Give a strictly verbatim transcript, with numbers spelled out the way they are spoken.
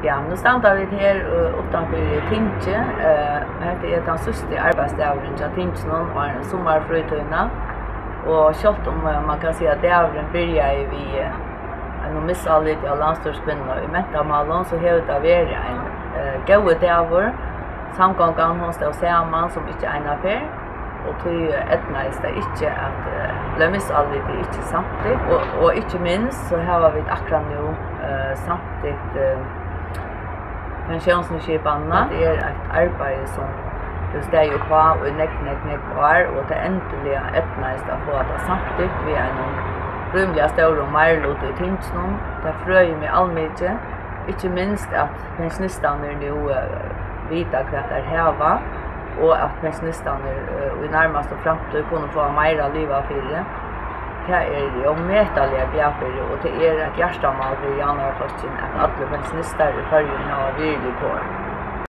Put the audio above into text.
Ja, nú standa vit her, eh, uttanfyri tingið. Eh, hetta er tann síðsti arbeiðsdagurin hjá tinginum áðrenn summarfrítíðina. Og sjálvt um, eh, man kann siga, at dagurin byrjaði við, eh, einum misáliti á landsstýriskvinnuna í mentamálum, so hevur tað verið ein, eh, góður dagur. Samgongan, hon stóð saman sum ikki eina ferð, og tí eydnaðist tað ikki at, eh, bleiv misálitið ikki samtykt. Og, og ikki minst, so hava vit akkurát nú, eh, samtykt, eh, pensjónsskipanina. Tað er eitt arbeiði, sum hevur staðið uppá í nógv, nógv, nógv ár, og tað endiliga eydnaðist at fáa tað samtykt við einum rímiliga stórum meiriluta í tinginum. Tað frøði meg almikið, ikki minst at pensjonistarnir nú, eh, vita, hvat teir hava, og at pensjonistarnir, eh, í nærmastu framtíð kunnu fáa meira at liva fyri. Tað eri eg ómetaliga glað fyri, og tað er eitt hjartamál fyri Javnaðarflokkin, at allir pensjonistar í Føroyum hava virðilig kor.